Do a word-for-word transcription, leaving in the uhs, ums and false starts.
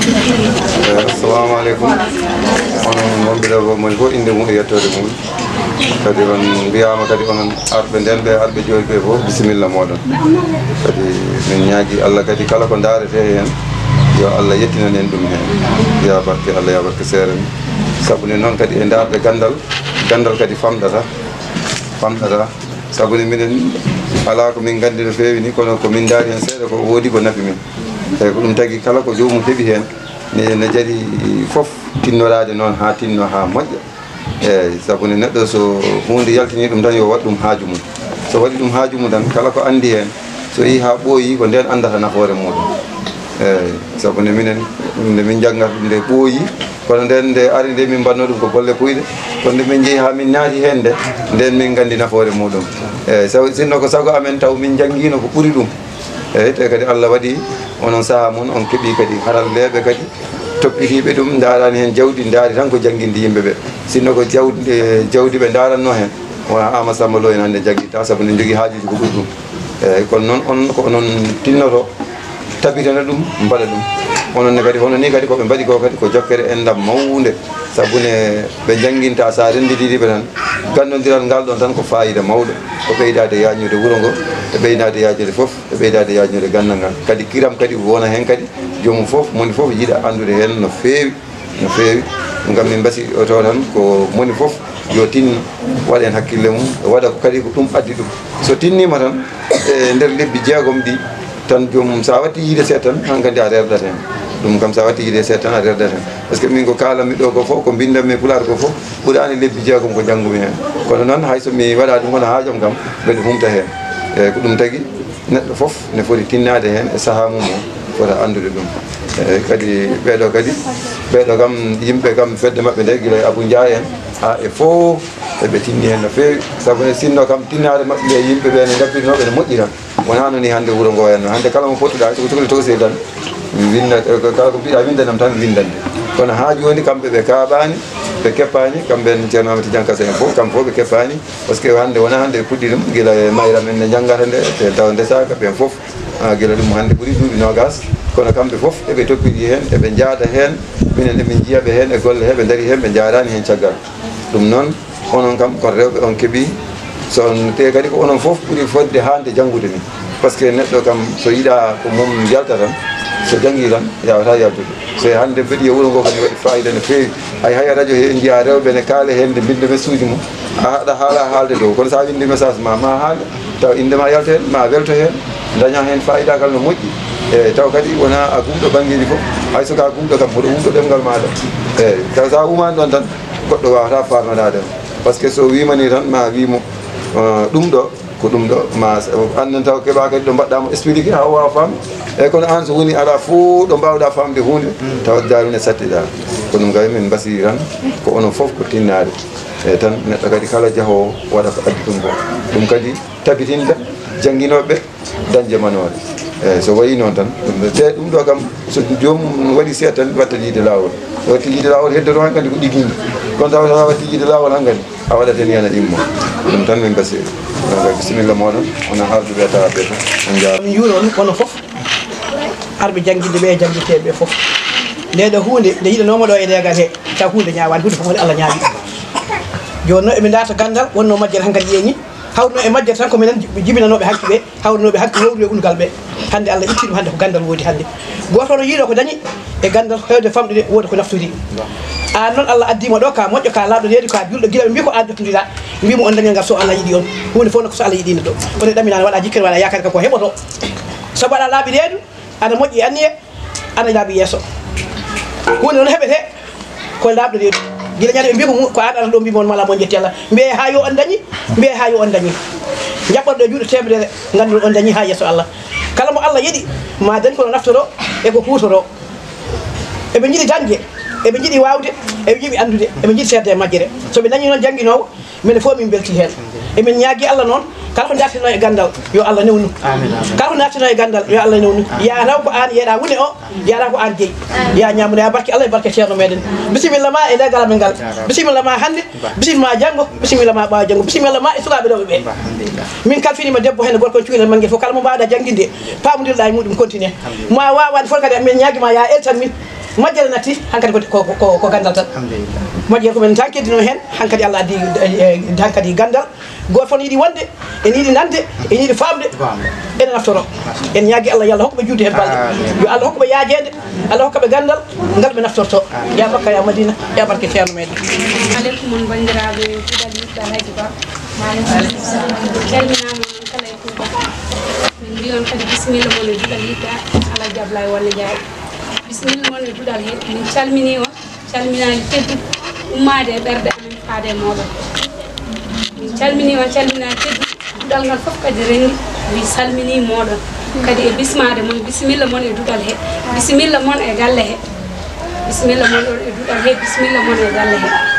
Eh, assalamu aleykum. Onon wonɓe ɗo, moni fof innde mum e yettoode mum. Kadi on mbiyaama kadi onon arɓe nden ɓe, arɓe jooɗi ɓe fof, bisimilla mooɗon. Kadi min ñaagi Allah kadi kala ko ndaarete heen, yo Allah yettinan en ɗum heen. Ya barke Allah, ya barke seere men. Sabu ne noon kadi e ndaarde ganndal, ganndal kadi famɗata, famɗata. Sabu ne minen alaa ko min nganndi no feewi ni, kono ko min ndaari heen seeɗa ko woodi ko nafi min. Eeyi, ko ɗum tagi kala ko joomum heɓi heen, ne, ne jari fof tinnoraade noon haa tinno haa moƴƴa. Eeyi, sabu ne neɗɗo so huunde yaltini ɗum tan yo waɗ ɗum haaju mum. So waɗi ɗum haaju mum tan, kala ko anndi heen, so yehii haa ɓooyi, ko ndeen anndata nafoore muuɗum. Eeyi, sabu ne minen, nde min njanngata ɗum nde ɓooyi, kono ndeen nde ari nde min mbaɗnoo ɗum ko bolle puyɗe, kono nde min njehi haa min naati heen nde, ndeen min nganndi nafoore muuɗum. Eeyi, sabu sinno ko sago amen taw min njanngiino ko ɓuri ɗum. Eeyi, te kadi Allah waɗi onon sahaa mon, on keɓii kadi haralleeɓe kadi, toppitiiɓe ɗum, ndaaraani heen jawdi, ndaari tan ko jannginde yimɓe ɓe. Sinno ko jawdi, jawdi ɓe ndaaratnoo heen, wonaa Aama Sammba Lo en hannde jannginta, sabu ne njogii haajuuji ko ɓuri ɗum. Eeyi, kono noon on, ko onon tinnoto, tabitana ɗum, mbaɗa ɗum. Onon ne kadi, hono ni kadi ko ɓe mbaɗi ko kadi ko jokkere enɗam mawnde, sabu ne ɓe njannginta, so a renndidii ɓe tan, ganndondiral ngal ɗon tan ko faayiida mawɗo, ko ɓeydaade yaajnude wuro ngo, e ɓeydaade yaajnude fof. E ɓeydaade yaajnude ganndal ngal. Kadi kiram kadi wona heen kadi, joomum fof, moni fof yiɗa anndude heen no feewi, no feewi. Ngam min mbasi o to tan ko moni fof yo tinno, waɗa heen hakkille mum, waɗa ko kadi ko ɗum addi ɗum. So tinniima tan, e nder lebbi jeegom ɗi, tan joomum, so a watti yiide seeɗa tan, hankadi a rerdat heen. Ɗum kam, so a watti yiide seeɗa tan, a rerdat heen. Par ce que min ko kaalanmi ɗo ko fof, ko mbinndanmi e Pulaar ko fof, ɓuraani lebbi jeegom ko njanngumi heen. Kono noon, hay so mi waɗaa ɗum kono haajam kam, mbeɗa humta heen. Eeyi, ko ɗum tagi neɗɗo fof ne foti tinnaade heen e sahaa mum o, fota anndude ɗum. Eeyi, kadi ɓeeɗo kadi, ɓeeɗo kam, yimɓe kam, fedde maɓɓe nde, gila e Abou Ndiaye en, haa e fof, eɓe tinni heen no feewi. Sabu ne, sinno kam, tinnaade maɓɓe nde, yimɓe ɓe ne ngabbirnoo ɓe no moƴƴi tan. Wonaa no ni hannde wuro ngo wayatnoo. Hannde kala mo pottuɗaa, so ko cukalel tokosel tan, mi winna, kala ko mbiɗa winndanam tan, mi winndande. Kono haa jooni kamɓe ɓe kaaɓaani, ɓe keppaani, kamɓe en Ceerno Amadou Tidiane Kase en fof, kamɓe fof ɓe keppaani. Par ce que hannde wonaa hannde ɓe puɗɗii ɗum, gila e mayram en ne njanngata nde, te taw ndesaaka ɓeen fof. Ah, gila ɗum hannde ɓuri duuɓi noogas. Kono kamɓe fof eɓe toppiti heen, eɓe njaada heen. Minen emin njiya ɓe heen e golle he, ɓe ndarii heen, ɓe njaaraani heen caggal. Ɗum noon, onon kam, kono rewɓe on keɓii. So on, te kadi ko onon fof ɓuri fodde haande janngude ni. Par ce que neɗɗo kam, so yiɗaa ko mum yalta tan, so janngii tan, yaawataa yaltude. So hannde mbeɗi e wuro ngo kadi waɗi faayida no feewi. Hay, hay radio he njiyaa rewɓe ne kaala heen nde mbinnda message mum. A haɗa haala haalde dow. Kono so a winndi message ma, ma haal, taw innde ma yalta heen, ma welto heen, dañaa heen faayidaagal no moƴƴi. E taw kadi wonaa a gumɗo banngeeji fof. Hay so ka gumɗo kam, hoto wumto ɗemngal maaɗa. Eeyi, taw so a umaani ɗoon tan, goɗɗo waawataa faarnodaade ma. Par ce que so wiima ni tan, ma wii mo, eh, ɗum ɗo, ko ɗum ɗo, ma s-, annden taw keɓaa kadi ɗo mbaɗɗaa mo expliqué haa o waawa faamde. Eeyi, kono aan so woni aɗa fof ɗo mbaawɗaa faamde huunde, tawa daaru ne sattiɗaa. Ko ɗum kay min mbasii tan, ko onon fof ko tinnaade. Eeyi, tan neɗɗo kadi kala jahoowo waɗa ko addi ɗum ko. Ɗum kadi tabitinta jannginooɓe dañde manoore. Eeyi, so wayii noon tan, ɗum ɗo, te ɗum ɗo kam, so joomum waɗi seeɗa tan, watta yiide laawol. Watti yiide laawol, heddoto hankadi ko ɗigiiɗo. Kono tawa, tawa watti yiide laawol hankadi, a waɗat heen yana immo. Ɗum tan min mbasii. Donc, bisimilla mooɗon, onon arduɓe e tawaaɓe fof. On njaaraama. Min njuura on, onon fof, arɓe jannginde ɓe e jannginteeɓe ɓe fof. Nde ɗo huunde, nde yiɗanooma ɗo e leegal he, taw huunde ñaawaani, huunde fof woni Allah ñaawi. Jooni noon, eɓe ndaarta ganndal, wonnoo majjere hankadi ƴeeŋi, hawruno e majjere tan ko minen jibinanooɓe hanki ɓe. Hawrinooɓe hanki wowlude ungal ɓe. Hannde Allah itti ɗum, hannde ko ganndal woodi hannde. Gooto no yiɗo ko dañi e ganndal, heewde famɗude, wooda ko naftori. Aan noon Allah addii ma ɗo, ka moƴƴo, ka laaɓɗo reedu, ka juulɗo, gila ɓe mbii ko aan jottondira. Mbii mo on dañal ngal so Allah yiɗi on. Huunde fof no ko so Allah yiɗi neɗɗo. Kono ɗaminaani waɗa jikkere, waɗa yaakaare ka ko heɓoto. Sabu aɗa laaɓi reedu, aɗa moƴƴi anniye, ana laaɓi yeeso. Huunde noon heɓete ko laaɓɗo reedu. Gila ñande ɓe mbii ko mu-, ko aan arata ɗo, mbii mo on mala mo jetti Allah. Mbiyee haa yo on dañi, mbiyee haa yo on dañi. Njaɓɓoɗo e juuɗe teemedere, nganndu on dañi haa yeeso Allah. Kala mo Allah yeɗi, ma dañ kono naftoro e ko huutoro. Eɓe njiɗi dañde, eɓe njiɗi waawde, eɓe njiɗi anndude, eɓe njiɗi seedde e majjere. So ɓe dañii noon jannginoowo, minen fof min mbeltii heen. Emin ñaagii Allah noon, kala ko dartinoo e ganndal, yo Allah newnu. Amin, amin. Kala ko dartinoo e ganndal, yo Allah newnu. Amin. Yaa taw ko aan yeɗa wune o, yaa taw ko aan jeyi. Amin. Yaa ñaamude, yaa barke Allah e barke Ceerno meɗen. Bisimilla ma e leegal amen ngal. Bisimilla ma hannde, bisimilla ma janngo, bisimilla ma ɓaawo janngo, bisimilla ma e sukaaɓe rewɓe ɓe. Min kalfiniima debbo heen e gorko, en cukalel mannge fof, kala mo mbaawɗa jannginde, paamondirɗa e muɗum, continue. Mo a waawaani fof kadi, min ñaagii ma, yaa eltan min. Moƴƴere natti, hankadi ko, ko, ko, ko ganndal tan. Alhamdulillah. Moƴƴere ko men tan keddino heen, hankadi Allah addi, eh, eh, hankadi ganndal. Gooto fof ne yiɗi wonde, ene yiɗi nande, ene yiɗi famde. Famde. Ene naftoro. En ñaagi Allah, yo Allah hokku ɓe juutde heen balɗe. Amin. Yo Allah hokku ɓe yaajeede, Allah hokka ɓe ganndal, ngal ɓe naftorto. Amin. Ya Makka, ya Madina, ya barke Ceerno meɗen. Aleykum on banndiraaɓe Fuuta Liɗɗi Alhaji Ba. Maaleykum salam. Calminaama on kala e Fuuta. Min mbiyon kadi bisimilla mon e duɗal yiɗɗa Alhaji Ablaye Walla Ndiaye. Bisimilla mon e duɗal he. Min calmini on, calminaali tedduɗo ummaade e ɓerɗe amen faade e mooɗon. Min calmini on, calminaali tedduɗo. Duɗal ngal fof kadi renndi, mi salmini mooɗon. Kadi e bismaade mon, bisimilla mon e duɗal he. Bisimilla mon e galle he. Bisimilla mon e duɗal he, bisimilla mon e galle he.